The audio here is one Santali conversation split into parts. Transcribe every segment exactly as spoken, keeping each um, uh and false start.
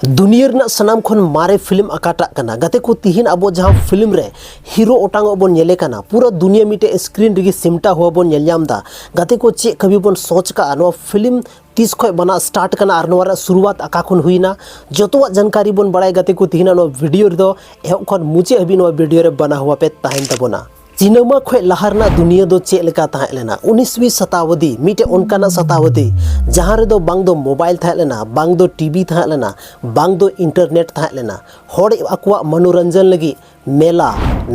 ᱫᱩᱱᱤᱭᱟᱹ ᱨᱮᱱᱟᱜ ᱥᱟᱱᱟᱢ ᱠᱷᱚᱱ ᱢᱟᱨᱮ ᱯᱷᱤᱞᱢ ᱚᱠᱟᱴᱟᱜ ᱠᱟᱱᱟ? ᱜᱟᱛᱮ ᱠᱚ, ᱛᱤᱦᱤᱧ ᱟᱵᱚ ᱡᱟᱦᱟᱸ ᱯᱷᱤᱞᱢ ᱨᱮ ᱦᱤᱨᱳ ᱚᱴᱟᱝᱚᱜ ᱵᱚᱱ ᱧᱮᱞᱮ ᱠᱟᱱᱟ, ᱯᱩᱨᱟᱹ ᱫᱩᱱᱤᱭᱟᱹ ᱢᱤᱫᱴᱮᱡ ᱥᱠᱨᱤᱱ ᱨᱮᱜᱮ ᱥᱤᱢᱴᱟ ᱦᱩᱣᱟ ᱵᱚᱱ ᱧᱮᱞ ᱧᱟᱢ ᱮᱫᱟ᱾ ᱜᱟᱛᱮ ᱠᱚ, ᱪᱮᱫ ᱠᱟᱹᱢᱤ ᱵᱚᱱ ᱥᱚᱪ ᱠᱟᱜᱼᱟ? ᱱᱚᱣᱟ ᱯᱷᱤᱞᱢ ᱛᱤᱥ ᱠᱷᱚᱡ ᱵᱟᱱᱟᱜ ᱥᱴᱟᱨᱴ ᱠᱟᱱᱟ ᱟᱨ ᱱᱚᱣᱟ ᱨᱮᱭᱟᱜ ᱥᱩᱨᱩᱣᱟᱛ ᱚᱠᱟ ᱠᱷᱚᱱ ᱦᱩᱭᱱᱟ? ᱡᱚᱛᱚᱣᱟᱜ ᱡᱟᱱᱠᱟᱨᱤ ᱵᱚᱱ ᱵᱟᱲᱟᱭ᱾ ᱜᱟᱛᱮ ᱠᱚ, ᱛᱤᱦᱤᱧ ᱱᱚᱣᱟ ᱵᱷᱤᱰᱤᱭᱳ ᱨᱮᱫᱚ ᱮᱦᱚᱵ ᱠᱷᱚᱱ ᱢᱩᱪᱟᱹᱫ ᱦᱟᱹᱵᱤᱡ ᱱᱚᱣᱟ ᱵᱷᱤᱰᱤᱭᱳ ᱨᱮ ᱵᱟᱱᱟ ᱦᱩᱣᱟ ᱯᱮ ᱛᱟᱦᱮᱱ ᱛᱟᱵᱚᱱᱟ᱾ ᱥᱤᱱᱮᱢᱟ ᱠᱷᱚᱡ ᱞᱟᱦᱟ ᱨᱮᱱᱟᱜ ᱫᱩᱱᱤᱭᱟᱹ ᱫᱚ ᱪᱮᱫ ᱞᱮᱠᱟ ᱛᱟᱦᱮᱸ ᱞᱮᱱᱟ? ᱩᱱᱤᱥᱣᱤ ᱥᱚᱛᱟᱵᱫᱤ ᱢᱤᱫᱴᱮᱡ ᱚᱱᱠᱟᱱᱟᱜ ᱥᱚᱛᱟᱵᱫᱤ, ᱡᱟᱦᱟᱸ ᱨᱮᱫᱚ ᱵᱟᱝ ᱫᱚ ᱢᱳᱵᱟᱭᱤᱞ ᱛᱟᱦᱮᱸ ᱞᱮᱱᱟ, ᱵᱟᱝ ᱫᱚ ᱴᱤᱵᱷᱤ ᱛᱟᱦᱮᱸ ᱞᱮᱱᱟ, ᱵᱟᱝ ᱫᱚ ᱤᱱᱴᱟᱨᱱᱮᱴ ᱛᱟᱦᱮᱸ ᱞᱮᱱᱟ᱾ ᱦᱚᱲ ᱟᱠᱚᱣᱟᱜ ᱢᱚᱱᱳᱨᱚᱧᱡᱚᱱ ᱞᱟᱹᱜᱤᱫ ᱢᱮᱞᱟ,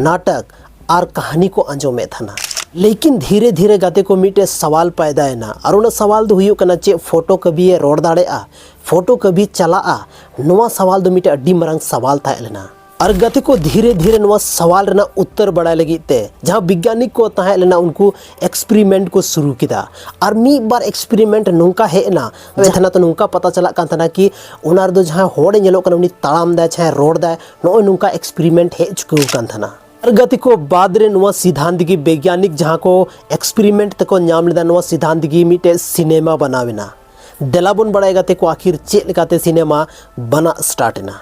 ᱱᱟᱴᱚᱠ ᱟᱨ ᱠᱟᱹᱦᱱᱤ ᱠᱚ ᱟᱸᱡᱚᱢᱮᱫ ᱛᱟᱦᱮᱱᱟ᱾ ᱞᱮᱠᱤᱱ ᱫᱷᱤᱨᱮ ᱫᱷᱤᱨᱮ ᱜᱟᱛᱮ ᱠᱚ, ᱢᱤᱫᱴᱮᱡ ᱥᱟᱣᱟᱞ ᱯᱟᱭᱫᱟᱭᱮᱱᱟ, ᱟᱨ ᱚᱱᱟ ᱥᱟᱣᱟᱞ ᱫᱚ ᱦᱩᱭᱩᱜ ᱠᱟᱱᱟ, ᱪᱮᱫ ᱯᱷᱳᱴᱳ ᱠᱟᱹᱵᱷᱤᱭᱮ ᱨᱚᱲ ᱫᱟᱲᱮᱭᱟᱜᱼᱟ? ᱯᱷᱳᱴᱳ ᱠᱟᱹᱵᱷᱤ ᱪᱟᱞᱟᱜᱼᱟ? ᱱᱚᱣᱟ ᱥᱟᱣᱟᱞ ᱫᱚ ᱢᱤᱫᱴᱮᱡ ᱟᱹᱰᱤ ᱢᱟᱨᱟᱝ ᱥᱟᱣᱟᱞ ᱛᱟᱦᱮᱸ ᱞᱮᱱᱟ᱾ ᱟᱨ ᱜᱟᱛᱮ ᱠᱚ, ᱫᱷᱤᱨᱮ ᱫᱷᱤᱨᱮ ᱱᱚᱣᱟ ᱥᱟᱣᱟᱞ ᱨᱮᱱᱟᱜ ᱩᱛᱛᱚᱨ ᱵᱟᱲᱟᱭ ᱞᱟᱹᱜᱤᱫ ᱛᱮ ᱡᱟᱦᱟᱸ ᱵᱤᱜᱽᱜᱟᱱᱤᱠ ᱠᱚ ᱛᱟᱦᱮᱸ ᱞᱮᱱᱟ, ᱩᱱᱠᱩ ᱮᱠᱥᱯᱮᱨᱤᱢᱮᱱᱴ ᱠᱚ ᱥᱩᱨᱩ ᱠᱮᱫᱟ᱾ ᱟᱨ ᱢᱤᱫ ᱵᱟᱨ ᱮᱠᱥᱯᱮᱨᱤᱢᱮᱱᱴ ᱱᱚᱝᱠᱟ ᱦᱮᱡ ᱮᱱᱟ, ᱡᱟᱦᱟᱸ ᱛᱟᱦᱮᱱᱟ ᱛᱚ ᱱᱚᱝᱠᱟ ᱯᱟᱛᱟ ᱪᱟᱞᱟᱜ ᱠᱟᱱ ᱛᱟᱦᱮᱱᱟ ᱠᱤ ᱚᱱᱟ ᱨᱮᱫᱚ ᱡᱟᱦᱟᱸᱭ ᱦᱚᱲᱮ ᱧᱮᱞᱚᱜ ᱠᱟᱱᱟ, ᱩᱱᱤ ᱛᱟᱲᱟᱢ ᱫᱟᱭ, ᱡᱟᱦᱟᱸᱭ ᱨᱚᱲ ᱫᱟᱭ, ᱱᱚᱜᱼᱚᱭ ᱱᱚᱝᱠᱟ ᱮᱠᱥᱯᱮᱨᱤᱢᱮᱱᱴ ᱦᱮᱡ ᱪᱩᱠᱟᱹᱣ ᱠᱟᱱ ᱛᱟᱦᱮᱱᱟ᱾ ᱟᱨ ᱜᱟᱛᱮ ᱠᱚ, ᱵᱟᱫ ᱨᱮ ᱱᱚᱣᱟ ᱥᱤᱫᱷᱟᱱᱛ ᱜᱮ ᱵᱤᱜᱽᱜᱟᱱᱤᱠ ᱡᱟᱦᱟᱸ ᱠᱚ ᱮᱠᱥᱯᱮᱨᱤᱢᱮᱱᱴ ᱛᱮᱠᱚ ᱧᱟᱢ ᱞᱮᱫᱟ, ᱱᱚᱣᱟ ᱥᱤᱫᱷᱟᱱᱛ ᱜᱮ ᱢᱤᱫᱴᱮᱡ ᱥᱤᱱᱮᱢᱟ ᱵᱮᱱᱟᱣ ᱮᱱᱟ᱾ ᱫᱮᱞᱟ ᱵᱚᱱ ᱵᱟᱲᱟᱭ ᱜᱟᱛᱮ ᱠᱚ, ᱟᱹᱠᱷᱤᱨ ᱪᱮᱫ ᱞᱮᱠᱟᱛᱮ ᱥᱤᱱᱮᱢᱟ ᱵᱟᱱᱟᱜ ᱥᱴᱟᱨᱴ ᱮᱱᱟ᱾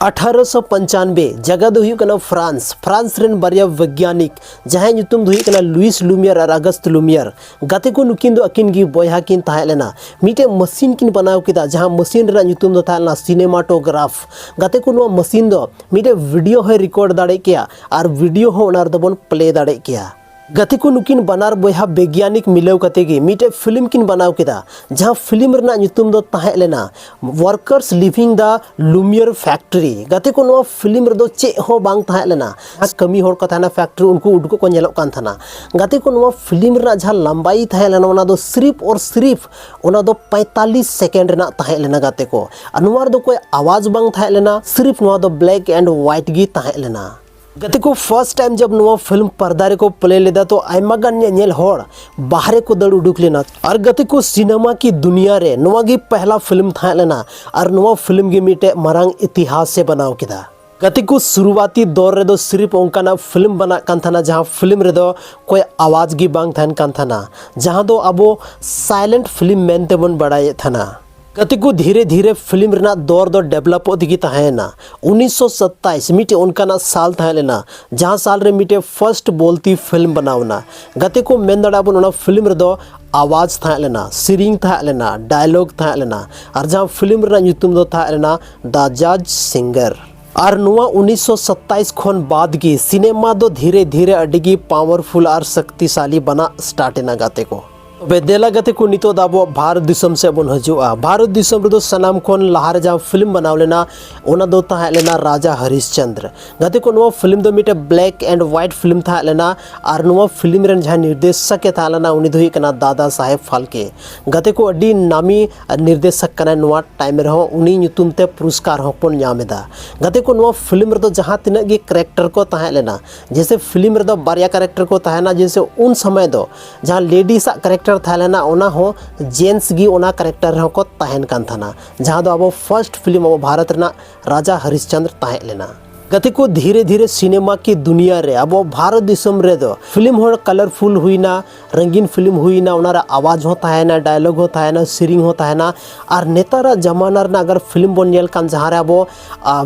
ᱟᱴᱷᱟᱨᱚᱥᱚ ᱯᱚᱧᱪᱟᱱᱵᱮ, ᱡᱟᱭᱜᱟ ᱫᱚ ᱦᱩᱭᱩᱜ ᱠᱟᱱᱟ ᱯᱷᱨᱟᱱᱥ᱾ ᱯᱷᱨᱟᱱᱥ ᱨᱮᱱ ᱵᱟᱨᱭᱟ ᱵᱤᱜᱽᱜᱟᱱᱤᱠ, ᱡᱟᱦᱟᱸᱭ ᱧᱩᱛᱩᱢ ᱫᱚ ᱦᱩᱭᱩᱜ ᱠᱟᱱᱟ ᱞᱩᱭᱤᱥ ᱞᱩᱢᱤᱭᱟᱨ ᱟᱨ ᱟᱜᱚᱥᱛ ᱞᱩᱢᱤᱭᱟᱨ᱾ ᱜᱟᱛᱮ ᱠᱚ, ᱱᱩᱠᱤᱱ ᱫᱚ ᱟᱹᱠᱤᱱ ᱜᱮ ᱵᱚᱭᱦᱟ ᱠᱤᱱ ᱛᱟᱦᱮᱸ ᱞᱮᱱᱟ᱾ ᱢᱤᱫᱴᱮᱡ ᱢᱮᱥᱤᱱ ᱠᱤᱱ ᱵᱮᱱᱟᱣ ᱠᱮᱫᱟ, ᱡᱟᱦᱟᱸ ᱢᱮᱥᱤᱱ ᱨᱮᱱᱟᱜ ᱧᱩᱛᱩᱢ ᱫᱚ ᱛᱟᱦᱮᱸ ᱞᱮᱱᱟ ᱥᱤᱱᱮᱢᱟᱴᱳᱜᱨᱟᱯᱷ᱾ ᱜᱟᱛᱮ ᱠᱚ, ᱱᱚᱣᱟ ᱢᱮᱥᱤᱱ ᱫᱚ ᱢᱤᱫᱴᱮᱡ ᱵᱷᱤᱰᱤᱭᱳ ᱦᱚᱸᱭ ᱨᱮᱠᱚᱨᱰ ᱫᱟᱲᱮᱭᱟᱜ ᱠᱮᱭᱟ ᱟᱨ ᱵᱷᱤᱰᱤᱭᱳ ᱦᱚᱸ ᱚᱱᱟ ᱨᱮᱫᱚ ᱵᱚᱱ ᱯᱞᱮ ᱫᱟᱲᱮᱭᱟᱜ ᱠᱮᱭᱟ᱾ ᱜᱟᱛᱮ ᱠᱚ, ᱱᱩᱠᱤᱱ ᱵᱟᱱᱟᱨ ᱵᱚᱭᱦᱟ ᱵᱤᱜᱽᱜᱟᱱᱤᱠ ᱢᱤᱞᱟᱹᱣ ᱠᱟᱛᱮ ᱜᱮ ᱢᱤᱫᱴᱮᱡ ᱯᱷᱤᱞᱢ ᱠᱤᱱ ᱵᱮᱱᱟᱣ ᱠᱮᱫᱟ, ᱡᱟᱦᱟᱸ ᱯᱷᱤᱞᱢ ᱨᱮᱱᱟᱜ ᱧᱩᱛᱩᱢ ᱫᱚ ᱛᱟᱦᱮᱸ ᱞᱮᱱᱟ Workers Leaving the Lumiere Factory᱾ ᱜᱟᱛᱮ ᱠᱚ, ᱱᱚᱣᱟ ᱯᱷᱤᱞᱢ ᱨᱮᱫᱚ ᱪᱮᱫ ᱦᱚᱸ ᱵᱟᱝ ᱛᱟᱦᱮᱸ ᱞᱮᱱᱟ᱾ ᱡᱟᱦᱟᱸ ᱠᱟᱹᱢᱤ ᱦᱚᱲ ᱠᱚ ᱛᱟᱦᱮᱱᱟ ᱯᱷᱮᱠᱴᱨᱤ, ᱩᱱᱠᱩ ᱩᱰᱩᱠᱚᱜ ᱠᱚ ᱧᱮᱞᱚᱜ ᱠᱟᱱ ᱛᱟᱦᱮᱱᱟ᱾ ᱜᱟᱛᱮ ᱠᱚ, ᱱᱚᱣᱟ ᱯᱷᱤᱞᱢ ᱨᱮᱱᱟᱜ ᱡᱟᱦᱟᱸ ᱞᱟᱢᱵᱟᱭ ᱛᱟᱦᱮᱸ ᱞᱮᱱᱟ, ᱚᱱᱟ ᱫᱚ ᱥᱤᱨᱤᱯ ᱚᱨ ᱥᱤᱨᱤᱯ ᱚᱱᱟ ᱫᱚ ᱯᱚᱸᱭᱛᱟᱞᱞᱤᱥ ᱥᱮᱠᱮᱱᱰ ᱨᱮᱱᱟᱜ ᱛᱟᱦᱮᱸ ᱞᱮᱱᱟ ᱜᱟᱛᱮ ᱠᱚ᱾ ᱟᱨ ᱱᱚᱣᱟ ᱨᱮᱫᱚ ᱠᱚᱭ ᱟᱣᱟᱡᱽ ᱵᱟᱝ ᱛᱟᱦᱮᱸ ᱞᱮᱱᱟ, ᱥᱤᱨᱤᱯ ᱱᱚᱣᱟ ᱫᱚ ᱵᱞᱮᱠ ᱮᱱᱰ ᱦᱣᱟᱭᱤᱴ ᱜᱮ ᱛᱟᱦᱮᱸ ᱞᱮᱱᱟ᱾ ᱜᱟᱛᱮ ᱠᱚ, ᱯᱷᱟᱨᱥᱴ ᱴᱟᱭᱤᱢ ᱡᱟᱵ ᱱᱚᱣᱟ ᱯᱷᱤᱞᱢ ᱯᱚᱨᱫᱟ ᱨᱮᱠᱚ ᱯᱞᱮ ᱞᱮᱫᱟ, ᱛᱚ ᱟᱭᱢᱟ ᱜᱟᱱ ᱧᱮᱧᱮᱞ ᱦᱚᱲ ᱵᱟᱦᱨᱮ ᱠᱚ ᱫᱟᱹᱲ ᱩᱰᱩᱠ ᱞᱮᱱᱟ᱾ ᱟᱨ ᱜᱟᱛᱮ ᱠᱚ, ᱥᱤᱱᱮᱢᱟ ᱠᱤ ᱫᱩᱱᱤᱭᱟ ᱨᱮ ᱱᱚᱣᱟ ᱜᱮ ᱯᱮᱦᱞᱟ ᱯᱷᱤᱞᱢ ᱛᱟᱦᱮᱸ ᱞᱮᱱᱟ ᱟᱨ ᱱᱚᱣᱟ ᱯᱷᱤᱞᱢ ᱜᱮ ᱢᱤᱫᱴᱮᱡ ᱢᱟᱨᱟᱝ ᱤᱛᱤᱦᱟᱥ ᱮ ᱵᱮᱱᱟᱣ ᱠᱮᱫᱟ᱾ ᱜᱟᱛᱮ ᱠᱚ, ᱥᱩᱨᱩᱣᱟᱛᱤ ᱫᱚᱨ ᱨᱮᱫᱚ ᱥᱤᱨᱤᱯ ᱚᱱᱠᱟᱱᱟᱜ ᱯᱷᱤᱞᱢ ᱵᱮᱱᱟᱜ ᱠᱟᱱ ᱛᱟᱦᱮᱱᱟ, ᱡᱟᱦᱟᱸ ᱯᱷᱤᱞᱢ ᱨᱮᱫᱚ ᱠᱚᱭ ᱟᱣᱟᱡᱽ ᱜᱮ ᱵᱟᱝ ᱛᱟᱦᱮᱱ ᱠᱟᱱ ᱛᱟᱦᱮᱱᱟ, ᱡᱟᱦᱟᱸ ᱫᱚ ᱟᱵᱚ ᱥᱟᱭᱞᱮᱱᱴ ᱯᱷᱤᱞᱢ ᱢᱮᱱᱛᱮ ᱵᱚᱱ ᱵᱟᱲᱟᱭᱮᱫ ᱛᱟᱦᱮᱱᱟ᱾ ᱜᱟᱛᱮ ᱠᱚ, ᱫᱷᱤᱨᱮ ᱫᱷᱤᱨᱮ ᱯᱷᱤᱞᱢ ᱨᱮᱱᱟᱜ ᱫᱚᱨ ᱫᱚ ᱰᱮᱵᱷᱞᱚᱯᱚᱜ ᱛᱮᱜᱮ ᱛᱟᱦᱮᱸᱭᱮᱱᱟ᱾ ᱩᱱᱤᱥᱥᱚ ᱥᱟᱛᱟᱭᱤᱥ ᱢᱤᱫᱴᱮᱡ ᱚᱱᱠᱟᱱᱟᱜ ᱥᱟᱞ ᱛᱟᱦᱮᱸ ᱞᱮᱱᱟ, ᱡᱟᱦᱟᱸ ᱥᱟᱞ ᱨᱮ ᱢᱤᱫᱴᱮᱡ ᱯᱷᱟᱨᱥᱴ ᱵᱚᱞᱛᱤ ᱯᱷᱤᱞᱢ ᱵᱮᱱᱟᱣ ᱮᱱᱟ᱾ ᱜᱟᱛᱮ ᱠᱚ, ᱢᱮᱱ ᱫᱟᱲᱮᱭᱟᱜᱼᱟ ᱵᱚᱱ, ᱚᱱᱟ ᱯᱷᱤᱞᱢ ᱨᱮᱫᱚ ᱟᱣᱟᱡᱽ ᱛᱟᱦᱮᱸ ᱞᱮᱱᱟ, ᱥᱮᱨᱮᱧ ᱛᱟᱦᱮᱸ ᱞᱮᱱᱟ, ᱰᱟᱭᱞᱚᱜ ᱛᱟᱦᱮᱸ ᱞᱮᱱᱟ, ᱟᱨ ᱡᱟᱦᱟᱸ ᱯᱷᱤᱞᱢ ᱨᱮᱱᱟᱜ ᱧᱩᱛᱩᱢ ᱫᱚ ᱛᱟᱦᱮᱸ ᱞᱮᱱᱟ The Judge Singer᱾ ᱟᱨ ᱱᱚᱣᱟ ᱩᱱᱤᱥᱥᱚ ᱥᱟᱛᱟᱭᱤᱥ ᱠᱷᱚᱱ ᱵᱟᱫ ᱜᱮ ᱥᱤᱱᱮᱢᱟ ᱫᱚ ᱫᱷᱤᱨᱮ ᱫᱷᱤᱨᱮ ᱟᱹᱰᱤ ᱜᱮ ᱯᱟᱣᱟᱨᱯᱷᱩᱞ ᱟᱨ ᱥᱚᱠᱛᱤᱥᱟᱞᱤ ᱵᱟᱱᱟᱜ ᱥᱴᱟᱨᱴ ᱮᱱᱟ, ᱜᱟᱛᱮ ᱠᱚ᱾ ᱛᱚᱵᱮ ᱫᱮᱞᱟ, ᱜᱟᱛᱮ ᱠᱚ, ᱱᱤᱛᱚᱜ ᱫᱚ ᱟᱵᱚᱣᱟᱜ ᱵᱷᱟᱨᱚᱛ ᱫᱤᱥᱚᱢ ᱥᱮᱫ ᱵᱚᱱ ᱦᱤᱡᱩᱜᱼᱟ᱾ ᱵᱷᱟᱨᱚᱛ ᱫᱤᱥᱚᱢ ᱨᱮᱫᱚ ᱥᱟᱱᱟᱢ ᱠᱷᱚᱱ ᱞᱟᱦᱟᱨᱮ ᱡᱟᱦᱟᱸ ᱯᱷᱤᱞᱢ ᱵᱮᱱᱟᱣ ᱞᱮᱱᱟ, ᱚᱱᱟ ᱫᱚ ᱛᱟᱦᱮᱸ ᱞᱮᱱᱟ ᱨᱟᱡᱟ ᱦᱚᱨᱤᱥᱪᱚᱱᱫᱨ᱾ ᱜᱟᱛᱮ ᱠᱚ, ᱱᱚᱣᱟ ᱯᱷᱤᱞᱢ ᱫᱚ ᱢᱤᱫᱴᱮᱱ ᱵᱞᱮᱠ ᱮᱱᱰ ᱦᱣᱟᱭᱤᱴ ᱯᱷᱤᱞᱢ ᱛᱟᱦᱮᱸ ᱞᱮᱱᱟ᱾ ᱟᱨ ᱱᱚᱣᱟ ᱯᱷᱤᱞᱢ ᱨᱮᱱ ᱡᱟᱦᱟᱸᱭ ᱱᱤᱨᱫᱮᱥᱚᱠ ᱮ ᱛᱟᱦᱮᱸ ᱞᱮᱱᱟ, ᱩᱱᱤ ᱫᱚ ᱦᱩᱭᱩᱜ ᱠᱟᱱᱟ ᱫᱟᱫᱟ ᱥᱟᱦᱮᱵ ᱯᱷᱟᱞᱠᱮ᱾ ᱜᱟᱛᱮ ᱠᱚ, ᱟᱹᱰᱤ ᱱᱟᱢᱤ ᱱᱤᱨᱫᱮᱥᱚᱠ ᱠᱟᱱᱟᱭ, ᱱᱚᱣᱟ ᱴᱟᱭᱤᱢ ᱨᱮᱦᱚᱸ ᱩᱱᱤ ᱧᱩᱛᱩᱢ ᱛᱮ ᱯᱩᱨᱚᱥᱠᱟᱨ ᱦᱚᱸ ᱵᱚᱱ ᱧᱟᱢ ᱮᱫᱟ᱾ ᱜᱟᱛᱮ ᱠᱚ, ᱱᱚᱣᱟ ᱯᱷᱤᱞᱢ ᱨᱮᱫᱚ ᱡᱟᱦᱟᱸ ᱛᱤᱱᱟᱹᱜ ᱜᱮ ᱠᱮᱨᱮᱠᱴᱟᱨ ᱠᱚ ᱛᱟᱦᱮᱸ ᱞᱮᱱᱟ, ᱡᱮᱭᱥᱮ ᱯᱷᱤᱞᱢ ᱨᱮᱫᱚ ᱵᱟᱨᱭᱟ ᱠᱮᱨᱮᱠᱴᱟᱨ ᱠᱚ ᱛᱟᱦᱮᱱᱟ, ᱡᱮᱭᱥᱮ ᱩᱱ ᱥᱚᱢᱚᱭ ᱫᱚ ᱡᱟᱦᱟᱸ ᱞᱮᱰᱤᱥ ᱟᱜ ᱠᱮᱨᱮᱠᱴᱟᱨ ᱛᱟᱦᱮᱸ ᱞᱮᱱᱟ, ᱚᱱᱟ ᱦᱚᱸ ᱡᱮᱱᱴᱥ ᱜᱮ ᱚᱱᱟ ᱠᱮᱨᱮᱠᱴᱟᱨ ᱨᱮᱦᱚᱸ ᱠᱚ ᱛᱟᱦᱮᱱ ᱠᱟᱱ ᱛᱟᱦᱮᱱᱟ, ᱡᱟᱦᱟᱸ ᱫᱚ ᱟᱵᱚ ᱯᱷᱟᱨᱥᱴ ᱯᱷᱤᱞᱢ ᱟᱵᱚ ᱵᱷᱟᱨᱚᱛ ᱨᱮᱱᱟᱜ ᱨᱟᱡᱟ ᱦᱚᱨᱤᱥᱪᱚᱱᱫᱨ ᱛᱟᱦᱮᱸ ᱞᱮᱱᱟ᱾ ᱜᱟᱛᱮ ᱠᱚ, ᱫᱷᱤᱨᱮ ᱫᱷᱤᱨᱮ ᱥᱤᱱᱮᱢᱟ ᱠᱤ ᱫᱩᱱᱤᱭᱟ ᱨᱮ ᱟᱵᱚ ᱵᱷᱟᱨᱚᱛ ᱫᱤᱥᱚᱢ ᱨᱮᱫᱚ ᱯᱷᱤᱞᱢ ᱦᱚᱸ ᱠᱟᱞᱟᱨᱯᱷᱩᱞ ᱦᱩᱭᱱᱟ, ᱨᱚᱝᱜᱤᱱ ᱯᱷᱤᱞᱢ ᱦᱩᱭᱱᱟ, ᱚᱱᱟ ᱨᱮ ᱟᱣᱟᱡᱽ ᱦᱚᱸ ᱛᱟᱦᱮᱱᱟ, ᱰᱟᱭᱞᱚᱜ ᱦᱚᱸ ᱛᱟᱦᱮᱱᱟ, ᱥᱮᱨᱮᱧ ᱦᱚᱸ ᱛᱟᱦᱮᱱᱟ᱾ ᱟᱨ ᱱᱮᱛᱟᱨᱟᱜ ᱡᱟᱢᱟᱱᱟ ᱨᱮᱱᱟᱜ ᱟᱜᱟᱨ ᱯᱷᱤᱞᱢ ᱵᱚᱱ ᱧᱮᱞ ᱠᱷᱟᱱ, ᱡᱟᱦᱟᱸ ᱨᱮ ᱟᱵᱚ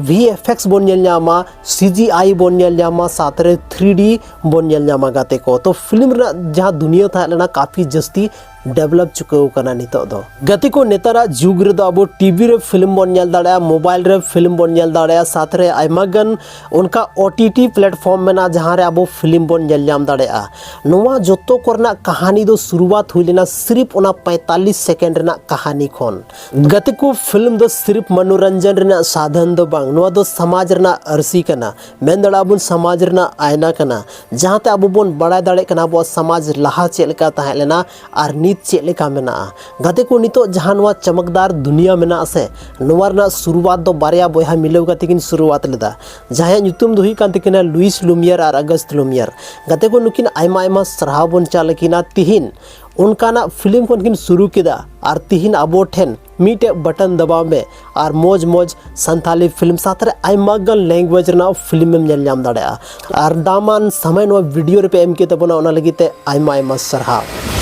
ᱵᱷᱤ ᱮᱯᱷ ᱮᱠᱥ ᱵᱚᱱ ᱧᱮᱞ ᱧᱟᱢᱟ, ᱥᱤ ᱡᱤ ᱟᱭ ᱵᱚᱱ ᱧᱮᱞ ᱧᱟᱢᱟ, ᱥᱟᱶᱛᱮ ᱨᱮ ᱛᱷᱨᱤ ᱰᱤ ᱵᱚᱱ ᱧᱮᱞ ᱧᱟᱢᱟ, ᱜᱟᱛᱮ ᱠᱚ᱾ ᱛᱚ ᱯᱷᱤᱞᱢ ᱨᱮᱱᱟᱜ ᱡᱟᱦᱟᱸ ᱫᱩᱱᱤᱭᱟᱹ ᱛᱟᱦᱮᱸ ᱞᱮᱱᱟ, ᱠᱟᱯᱷᱤ ᱡᱟᱹᱥᱛᱤ ᱰᱮᱵᱷᱞᱚᱯ ᱪᱩᱠᱟᱹᱣ ᱠᱟᱱᱟ ᱱᱤᱛᱚᱜ ᱫᱚ᱾ ᱜᱟᱛᱮ ᱠᱚ, ᱱᱮᱛᱟᱨᱟᱜ ᱡᱩᱜᱽ ᱨᱮᱫᱚ ᱟᱵᱚ ᱴᱤ ᱵᱷᱤ ᱨᱮ ᱯᱷᱤᱞᱢ ᱵᱚᱱ ᱧᱮᱞ ᱫᱟᱲᱮᱭᱟᱜᱼᱟ, ᱢᱳᱵᱟᱭᱤᱞ ᱨᱮ ᱯᱷᱤᱞᱢ ᱵᱚᱱ ᱧᱮᱞ ᱫᱟᱲᱮᱭᱟᱜᱼᱟ, ᱥᱟᱶᱛᱮ ᱨᱮ ᱟᱭᱢᱟ ᱜᱟᱱ ᱚᱱᱠᱟ ᱳ ᱴᱤ ᱴᱤ ᱯᱞᱟᱴᱯᱷᱚᱨᱢ ᱢᱮᱱᱟᱜᱼᱟ, ᱡᱟᱦᱟᱸ ᱨᱮ ᱟᱵᱚ ᱯᱷᱤᱞᱢ ᱵᱚᱱ ᱧᱮᱞ ᱧᱟᱢ ᱫᱟᱲᱮᱭᱟᱜᱼᱟ᱾ ᱱᱚᱣᱟ ᱡᱚᱛᱚ ᱠᱚᱨᱮᱱᱟᱜ ᱠᱟᱹᱦᱱᱤ ᱫᱚ ᱥᱩᱨᱩᱣᱟᱛ ᱦᱩᱭ ᱞᱮᱱᱟ ᱥᱤᱨᱤᱯ ᱚᱱᱟ ᱯᱚᱸᱭᱛᱟᱞᱤᱥ ᱥᱮᱠᱮᱱᱰ ᱨᱮᱱᱟᱜ ᱠᱟᱹᱦᱱᱤ ᱠᱷᱚᱱ᱾ ᱜᱟᱛᱮ ᱠᱚ, ᱯᱷᱤᱞᱢ ᱫᱚ ᱥᱤᱨᱤᱯ ᱢᱚᱱᱳᱨᱚᱧᱡᱚᱱ ᱨᱮᱱᱟᱜ ᱥᱟᱫᱷᱚᱱ ᱫᱚ ᱵᱟᱝ, ᱱᱚᱣᱟ ᱫᱚ ᱥᱚᱢᱟᱡᱽ ᱨᱮᱱᱟᱜ ᱟᱹᱨᱥᱤ ᱠᱟᱱᱟ, ᱢᱮᱱ ᱫᱟᱲᱮᱭᱟᱜᱼᱟ ᱵᱚᱱ ᱥᱚᱢᱟᱡᱽ ᱨᱮᱱᱟᱜ ᱟᱭᱱᱟ ᱠᱟᱱᱟ, ᱡᱟᱦᱟᱸᱛᱮ ᱟᱵᱚ ᱵᱚᱱ ᱵᱟᱲᱟᱭ ᱫᱟᱲᱮᱭᱟᱜ ᱠᱟᱱᱟ ᱟᱵᱚᱣᱟᱜ ᱥᱚᱢᱟᱡᱽ ᱞᱟᱦᱟ ᱪᱮᱫ ᱞᱮᱠᱟ ᱛᱟᱦᱮᱸ ᱞᱮᱱᱟ ᱟᱨ ᱱᱤᱛ ᱪᱮᱫ ᱞᱮᱠᱟ ᱢᱮᱱᱟᱜᱼᱟ᱾ ᱜᱟᱛᱮ ᱠᱚ, ᱱᱤᱛᱚᱜ ᱡᱟᱦᱟᱸ ᱱᱚᱣᱟ ᱪᱚᱢᱚᱠᱫᱟᱨ ᱫᱩᱱᱤᱭᱟᱹ ᱢᱮᱱᱟᱜᱼᱟ ᱥᱮ, ᱱᱚᱣᱟ ᱨᱮᱱᱟᱜ ᱥᱩᱨᱩᱣᱟᱛ ᱫᱚ ᱵᱟᱨᱭᱟ ᱵᱚᱭᱦᱟ ᱢᱤᱞᱟᱹᱣ ᱠᱟᱛᱮ ᱠᱤᱱ ᱥᱩᱨᱩᱣᱟᱛ ᱞᱮᱫᱟ, ᱡᱟᱦᱟᱸᱭᱟᱜ ᱧᱩᱛᱩᱢ ᱫᱚ ᱦᱩᱭᱩᱜ ᱠᱟᱱ ᱛᱟᱹᱠᱤᱱᱟ ᱞᱩᱭᱤᱥ ᱞᱩᱢᱤᱭᱟᱨ ᱟᱨ ᱟᱜᱚᱥᱴ ᱞᱩᱢᱤᱭᱟᱨ᱾ ᱜᱟᱛᱮ ᱠᱚ, ᱱᱩᱠᱤᱱ ᱟᱭᱢᱟ ᱟᱭᱢᱟ ᱥᱟᱨᱦᱟᱣ ᱵᱚᱱ ᱪᱟᱞ ᱟᱹᱠᱤᱱᱟ᱾ ᱛᱤᱦᱤᱧ ᱚᱱᱠᱟᱱᱟᱜ ᱯᱷᱤᱞᱢ ᱠᱷᱚᱱ ᱠᱤᱱ ᱥᱩᱨᱩ ᱠᱮᱫᱟ ᱟᱨ ᱛᱤᱦᱤᱧ ᱟᱵᱚ ᱴᱷᱮᱱ ᱢᱤᱫᱴᱮᱡ ᱵᱟᱴᱚᱱ ᱫᱟᱵᱟᱣ ᱢᱮ ᱟᱨ ᱢᱚᱡᱽ ᱢᱚᱡᱽ ᱥᱟᱱᱛᱟᱞᱤ ᱯᱷᱤᱞᱢ ᱥᱟᱶᱛᱮ ᱨᱮ ᱟᱭᱢᱟ ᱜᱟᱱ ᱞᱮᱝᱜᱩᱭᱮᱡᱽ ᱨᱮᱱᱟᱜ ᱯᱷᱤᱞᱢ ᱮᱢ ᱧᱮᱞ ᱧᱟᱢ ᱫᱟᱲᱮᱭᱟᱜᱼᱟ᱾ ᱟᱨ ᱫᱟᱢᱟᱱ ᱥᱚᱢᱚᱭ ᱱᱚᱣᱟ ᱵᱷᱤᱰᱤᱭᱳ ᱨᱮᱯᱮ ᱮᱢ ᱠᱮᱫ ᱛᱟᱵᱚᱱᱟ, ᱚᱱᱟ ᱞᱟᱹᱜᱤᱫ ᱛᱮ ᱟᱭᱢᱟ ᱟᱭᱢᱟ ᱥᱟᱨᱦᱟᱣ᱾